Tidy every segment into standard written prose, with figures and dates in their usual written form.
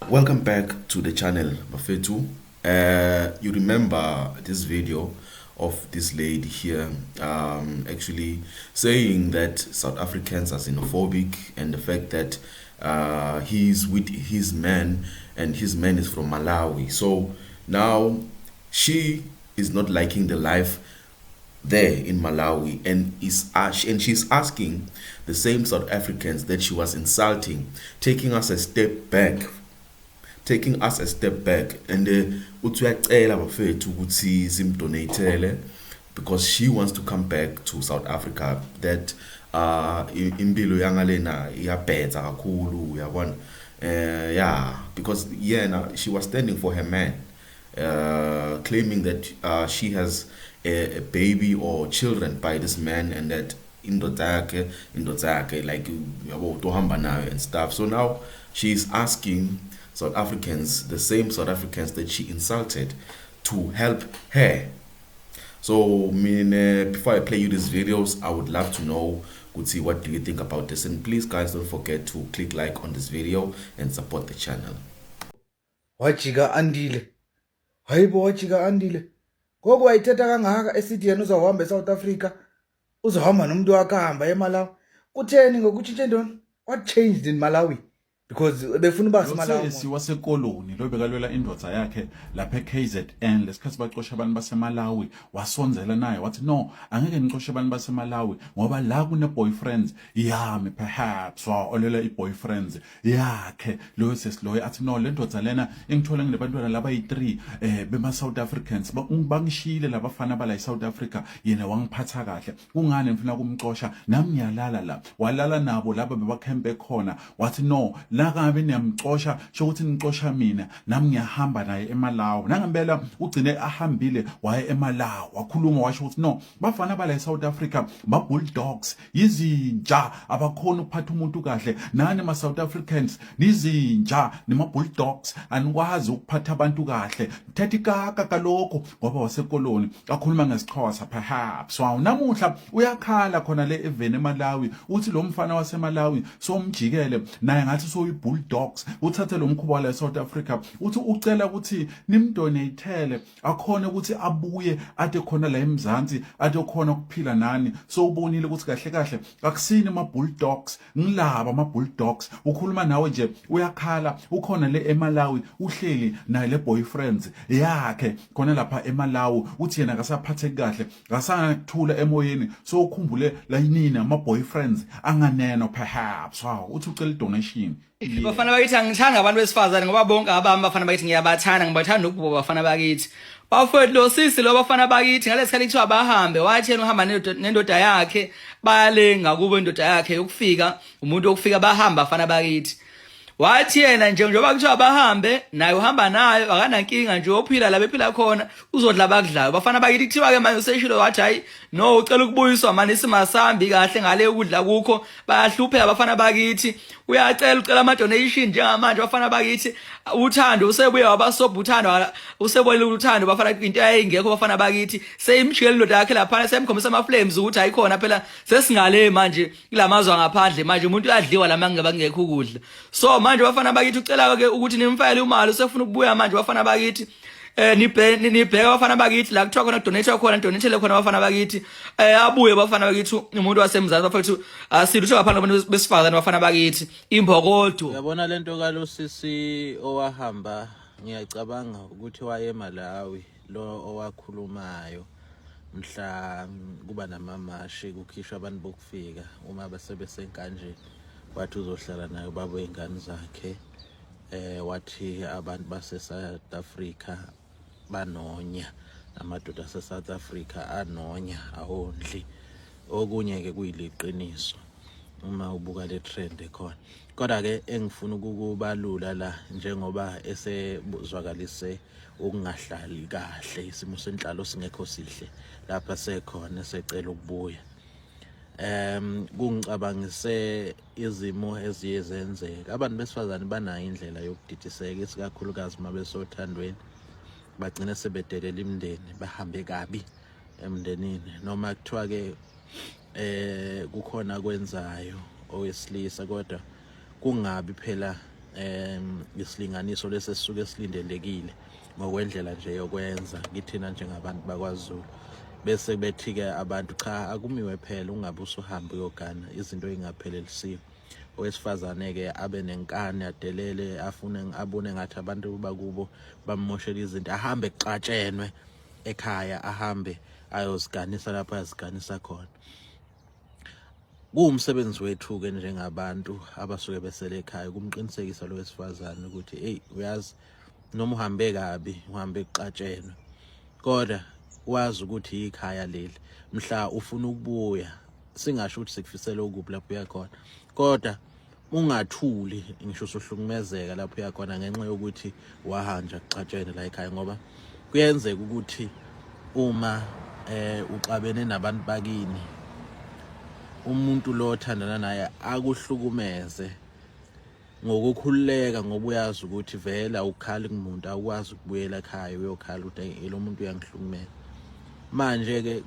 Welcome back to the channel, bafethu. You remember this video of this lady here actually saying that South Africans are xenophobic and the fact that he's with his man and his man is from Malawi. So now she is not liking the life there in Malawi and she's asking the same South Africans that she was insulting, taking us a step back, taking us a step back and uthi uyacela, bafethu, ukuthi simdonatele because she wants to come back to South Africa, that impilo yangalena iyabhedza kakhulu, uyabona. Yeah, because yena, she was standing for her man, claiming that she has a baby or children by this man and that indoda yakhe like, yabo, utohamba nayo and stuff. So now she is asking South Africans, the same South Africans that she insulted, to help her. So mina, before I play you these videos, I would love to know ukuthi what do you think about this, and please, guys, don't forget to click like on this video and support the channel. Wajika Andile, hayibo, wajika Andile. Ngoku wayithetha kangaka esithi yena uzawuhamba eSouth Africa, uzohamba nomuntu wakhe, ahamba eMalawi. Kutheni ngokutshintshe ntoni? What changed in Malawi? Because befuna uba seMalawi. Sesi wasekoloni lo bekalwela indoda yakhe lapha eKZN lesikhathi bacosha abantu baseMalawi, wasonzela naye wathi, "No, angeke ngicoshe abantu baseMalawi ngoba la kune boyfriends yami." Perhaps waolela i-boyfriends yakhe loyo sesi loyo, athi, "No, le ndoda lena engithole nginebantwana laba yi-3 bema South Africans, bangishiyile labafana bala eSouth Africa, yena wangiphatha kahle, kungani ngifuna kumcosha? Nami ngiyalala la." Walala nabo laba bebakhempe khona. Wathi, "No, la kabe niyamcosha, sho ukuthi nicosha mina, nami ngiyahamba naye eMalawi." Nangempela ugcine ahambile waye eMalawi. Wakhuluma washo ukuthi, "No, bafana bala eSouth Africa ba bulldogs, yizinja, abakhona ukuphatha umuntu kahle. Nani ma South Africans nizinja, nima bulldogs, anikwazi ukuphatha abantu kahle." Thetha ikaka kalokho ngoba wasekoloni, akhuluma ngesiXhosa perhaps. Wow, namuhla uyakhala khona le eveni eMalawi, uthi lo mfana waseMalawi somjikele naye ngathi soyi bulldogs, uthathe lo mkhuba wala eSouth Africa. Uthi ucela ukuthi nimdonatele akhona ukuthi abuye ade khona la eMzansi, ade khona ukuphila nani. So ubonile ukuthi kahle kahle akusini ama bulldogs, ngilaba ama bulldogs. Ukhuluma nawe nje uyakhala, ukhona le eMalawi, uhleli naye le boyfriends yakhe khona lapha eMalawi. Uthi yena akasaphatheki kahle, akasanakuthula emoyeni, so ukhumbule la yinini ama boyfriends anganeno perhaps. Wow, uthi ucela donation. Bafana bakithi, angithanda abantu besifazane ngoba bonke abami, bafana bakithi, ngiyabathanda, ngibathanda ukuba bafana bakithi. Bafowethu, lo sisi lo, bafana bakithi, ngalesikhathi kuthiwa bahambe, wathi yena uhamba nendoda yakhe, bayalenga kubo indoda yakhe yokufika, umuntu wokufika. Bahamba, bafana bakithi. Wathi yena nje njengoba kuthiwa bahambe naye, uhamba nayo, akanankinga nje, uyophila la bephila khona, uzodla bakudlayo, bafana bakithi. Kuthiwa ke manje useshilo wathi, "Hayi no, ucela ukubuyiswa manje, isimasambi kahle ngale, ukudla kukho, bayahlupheka, bafana bakithi." Uyacela, ucela ama donation njengamanje, bafana bakithi. Uthando usebuye wabasobha, uthando usebonile, uthando, bafana, into ayingekho, bafana bakithi. Seyimshiyele indoda yakhe lapha, semkhombisa ama flames ukuthi ayikhona phela, sesingale manje kulamazwe angaphandle. Manje umuntu uyadliwa la mangaba kungekho ukudla. So manje, bafana bakithi, ucela ke ukuthi nimfakele imali, usefuna ukubuya manje, bafana bakithi. Nibheka, bafana bakithi, la kuthiwa khona donate khona, donate khona, bafana bakithi, abuye, bafana bakithi, umuntu wasemzansi, bafethu. Asilutho ngaphandle kwabantu besifazane, bafana bakithi, imbokodo. Uyabona lento kalosisi owahamba, ngiyacabanga ukuthi waye eMalawi lo owakhulumayo mhla kuba namamashi kukhishwa abantu bokufika uma basebesenkanjeni, wathi uzohlala nayo baba wey'ngane zakhe. Wathi abantu base South Africa banonya, amadoda ase South Africa anonya, awondli. Okunye ke kuyiliqiniso uma ubuka le trend ekhona, kodwa ke engifuna ukukubalula la, njengoba esezwakalise ukungahlali kahle, isimo senhlalo singekho sihle lapha sekhona, esecela ukubuya, kungicabangise izimo eziye zenzeka. Abantu besifazane banayo indlela yokudidiseka, isikakhulukazi uma besothandweni, bagcine sebedelela imindeni, bahambe kabi emndenini, noma kuthiwa ke kukhona kwenzayo owesilisa, kodwa kungabi phela. isilinganiso lesi esisuke silindelekile ngokwendlela nje yokwenza kithina njengabantu bakwaZulu. Bese bethi-ke abantu cha, akumiwe phela, ungabe usuhamba uyogana izinto ey'ngaphelelisiwe. Owesifazane-ke abe nenkani, adelele, afune abone ngathi abantu bakubo bammoshela izinto, ahambe kuxatshenwe ekhaya, ahambe ayoziganisa lapho aziganisa khona. Kuwumsebenzi wethu-ke njengabantu abasuke besele ekhaya ukumqinisekisa lo wesifazane ukuthi eyi, uyazi, noma uhambe kabi, uhambe kuxatshenwe, kodwa wazi ukuthi ikhaya leli. Mhla ufuna ukubuya, singasho ukuthi sikufisela okubi lapho uyakhona, kodwa ungathuli ngisho usuhlukumezeka lapho uyakhona ngenxa yokuthi wahanja kuxatshene la ekhaya, ngoba kuyenzeka ukuthi uma uxabene nabantu bakini, umuntu lo othandana naye akuhlukumeze ngokukhululeka, ngoba uyazi ukuthi vele awukhali kumuntu, awukwazi ukubuyela ekhaya uyokhala ukuthi "Eyi, lo muntu uyangihlukumeza." Manje-ke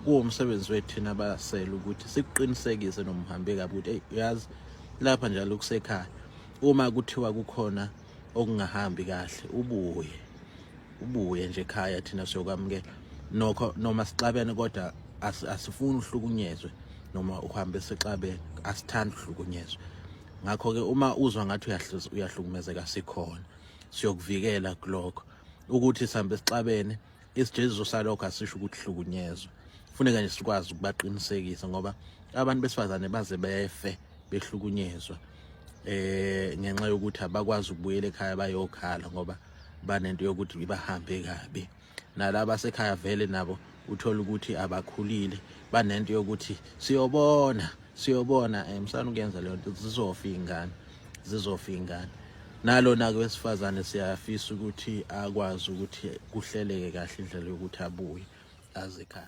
kuwumsebenzi wethu thina abasele ukuthi sikuqinisekise noma uhambe kabi ukuthi eyi, uyazi, lapha njalo kusekhaya. Uma kuthiwa kukhona okungahambi kahle, ubuye, ubuye nje ekhaya, thina siyokwamukela nokho noma sixabene, kodwa asifuni uhlukunyezwe. Noma uhambe sixabene, asithandi uhlukunyezwe. Ngakho-ke uma uzwa ngathi uyahlukumezeka, sikhona, siyokuvikela kulokho. Ukuthi sihambe sixabene, isijeziso salokho asisho ukuthi hlukunyezwa. Funeka nje sikwazi ukubaqinisekisa, ngoba abantu besifazane baze befe behlukunyezwa ngenxa yokuthi abakwazi ukubuyela ekhaya bayokhala, ngoba banento yokuthi bahambe kabi. Nalaba sekhaya vele nabo uthola ukuthi abakhulile, banento yokuthi siyobona, siyobona. Msana ukuyenza leyo nto, zizofa iy'ngane, zizofa iy'ngane. Nalona-ke wesifazane siyafisa ukuthi akwazi ukuthi kuhleleke kahle indlela yokuthi abuye aze ekhaya.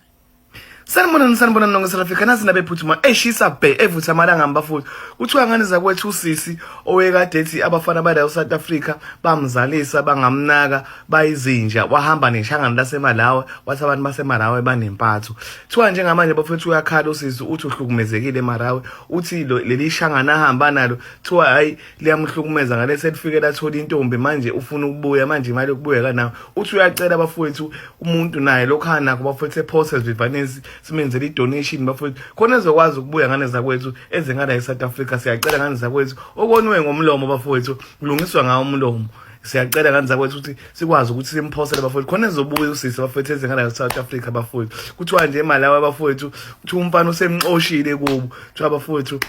Sanibonani, sanibonani nonke South Africa. Nasi nabephuthuma eshisa bhe evutha amalanga bafowethu. Kuthiwa ngane zakwethu, usisi owekade ethi abafana bala South Africa bamzalisa, bangamnaka, bayizinja, wahamba neshangane laseMalawi, wathi abantu baseMalawi banempatho. Kuthiwa njengamanje bafowethu uyakhala usisi, uthi uhlukumezekile eMalawi, uthi leli shangane ahamba nalo kuthiwa hayi, liyamhlukumeza. Ngalesi elifike lathola intombi, manje ufuna ukubuya, manje imali yokubuya kanawo. Uthi uyacela bafowethu, umuntu naye lokhu anakho bafowethu, ephose esivivaneni, simenzele i-donation bafowethu, khona ezokwazi ukubuya ngane zakwethu, eze ngala e-South Africa. Siyacela ngane zakwethu, okoniwe ngomlomo bafowethu kulungiswa ngawo umlomo. Siyacela ngane zakwethu ukuthi sikwazi ukuthi simphosele bafowethu, khona ezobuya usisi bafowethu, eze ngala e-South Africa bafowethu. Kuthiwa nje eMalawi bafowethu, kuthiwa umfana usemxoshile kubo. Kuthiwa bafowethu,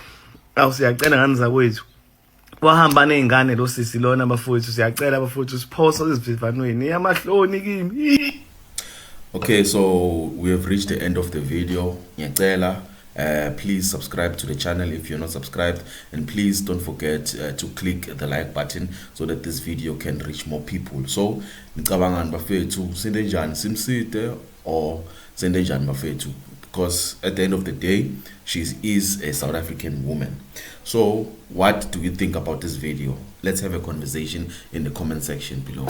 awu, siyacela ngane zakwethu, wahamba ney'ngane lo sisi lona bafowethu. Siyacela bafowethu, siphosa ezivivanweni, amahloni kimi. Okay, so we have reached the end of the video. Ngiyacela, please subscribe to the channel if you're not subscribed, and please don't forget to click the like button so that this video can reach more people. So, nicabangani bafethu, sente njani, simsite or sente njani bafethu? Because at the end of the day, she is a South African woman. So, what do you think about this video? Let's have a conversation in the comment section below.